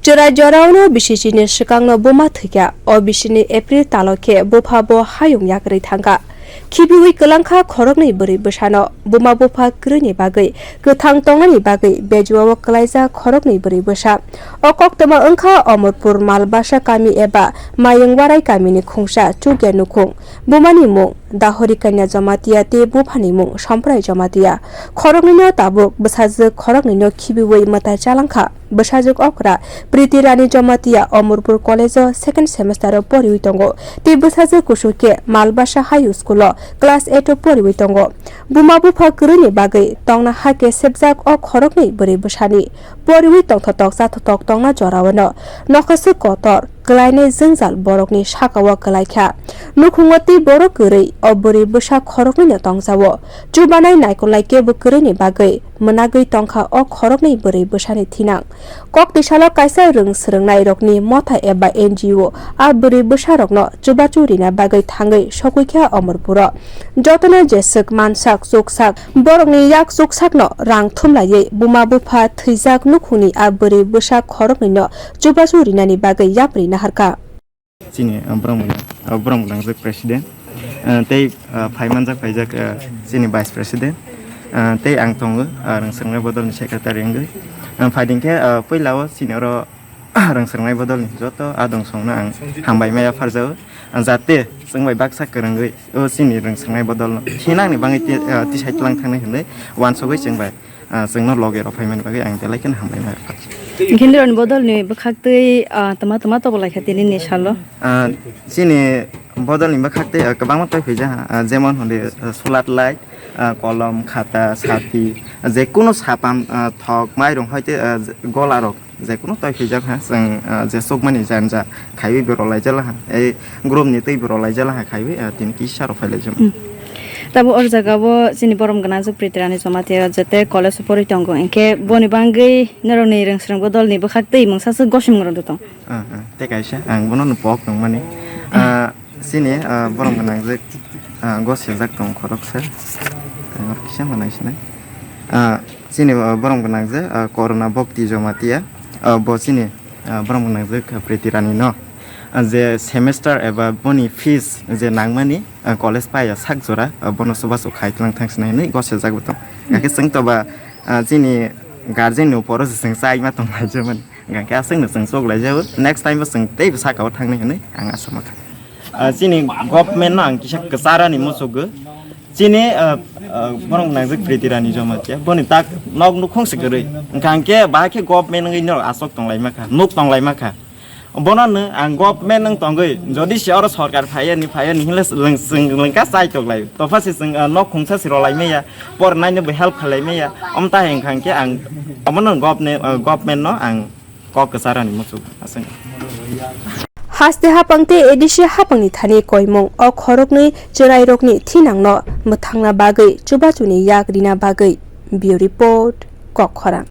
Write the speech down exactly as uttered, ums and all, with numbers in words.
Chwrai jorao no bisi chini swkang no buma thwikha, o bisi ni April talo khe bupha bo hayung yakrwi thangkha. Khibiwi kwlangkha khoroknwi bwrwi bwsano, buma bupha kwrwini bagwi kwthang tongnani bagwi Bejua o kwlaijak khoroknwi bwrwi bwsa. O koktwma wngkha Omorpur Malbasa kami eba Mayung Warai kamini khungsa chukya nukhung. Bumani mung Dahori Kanya Jamatia tei buphani mung Somprai Jamatia. Khoroknwino tabuk bwsajwk khoroknwino khibiwi mwtai chalangkha. Bwsajwk okra Priti Rani Jamatia Omorpur College o second semester o poriwi tongo tei bwsajwk kusu khe Malbasa High School o class eight o poriwi tongo. Buma bupha kwrwini bagwi tongna hakhe sebjak o khoroknwi bwrwi bwsani. Poriwi tongthotok chathotok tongna jorao no nokhaswk kotor kwlainai jwngjal borokni sakao kwlaikha. Nukhungo tei borok kwrwi o bwrwi bwsa khoroknwino tongjao. Chubanai naikolnai kebo kwrwini bagwi mwnagwi tongkha o khoroknwi bwrwi bwsani thinang. Kok tisalo kaisa rwng swrwngnairokni motha eba N G O a bwrwi bwsarokno chubachu rina bagwi thangwi sogwikha Omorpuro. Jotono jeswk mansak chuksak borokni yak chuksakno rang thumlaiwi buma bupha thwijak nukhungni a bwrwi bwsa khoroknwino chubachu rinani bagwi yapri naharkha. Chini, uh, borok mwnang, uh, borok mwnangjak president, uh, tei, uh, phai manjak phaijak, uh, chini vice president, uh, tei ang tongo, uh, rwng swrwngnai bodolni secretary wngwi. Uh, phaiding khe, uh, puila o chini oro rwng swrwngnai bodolni joto adong songno ang hambai maya pharjago. Uh, jate chwng bai baksa kwrwngwi o chini rwng swrwngnai bodolno thinangni bagwi ti-, uh, tisai tlang thangni hwnwi uansugwi chwng bai ah, chwngno loge rok phaimani bagwi ang belai kheno hambai ma rwkha. Hwnkhe nirokni bodolni bwkhaktwi, ah, tama tama tobok laikha tinini salo? Ah, chini bodolni bwkhaktwi, ah, kwbangma tei phaijak, ah, jemon hwnde, ah, solar light, ah, kolom, khata, sati, ah, jekunu sapam, ah, thok, mairung hoite, ah, gola rok jekunu tei phaijak ha, chwng, ah, jesukmani janja khaiwi borok laijak laha. Ei, group ni tei borok laijak laha khaiwi, ah, tini kisa rok phai laijak. Hmm. Tabo o jaga o chini borom gwnang je Priti Rani Jamatia jete college o porwi tongo, hinkhe boni bagwi norokni rwng swrwng bodolni bwkhaktwi mungsa se gosim rwdo tong. Ah, ah, tei kaisa ang bono no pok tongmani. Ah, chini, ah, borom gwnang je, ah, gosijak tong khoroksa. Ang oro kisa ma naisinai. Ah, chini, ah, borom gwnang je, ah, Corona Bhakti Jamatia. Ah, bo chini ah, borok mwnang je Priti Rani no, ah, je semester eba boni fees je nangmani, ah, college paiya sak jora, ah, bono chubachu khai tlang thang sinai hinwi gosijak bo tong. Hakhe chwng toba, ah, chini guardian ni uporo se chwng chai ma tong lai jemani. Hwnkhe aswk no chwng chok lai jago. Next time bo chwng teibo saka o thangnai hinwi ang asa ma kha. Ah, chini government no ang kisa kwchara ni muchugo. Chini, ah, ah, borok nangjak Priti Rani Jamatia. Boni tak nok nukhung se kwrwi. Hwnkha hwnkhe bahai khe government wngwi norok aswk tong lai ma kha, nuk tong lai ma kha. Bono no ang government wng tongwi, jodi se oro sorkar phaiya ni, phaiya ni hinle leng-, chwng lengka chai tok lai. Topha se chwng, ah, nok khungsa se rw lai maya, pornai no bo help khlai maya. Omta hwnkha hwnkhe ang omono government, ah, government no ang kok kwcharani muchuk aswk. Haste hapang tei A D C hapangni thani koimung o khoroknwi chwrairokni thinangno mwthangna bagwi chubachuni yak rina bagwi. Bureau Report, Kokkhorang.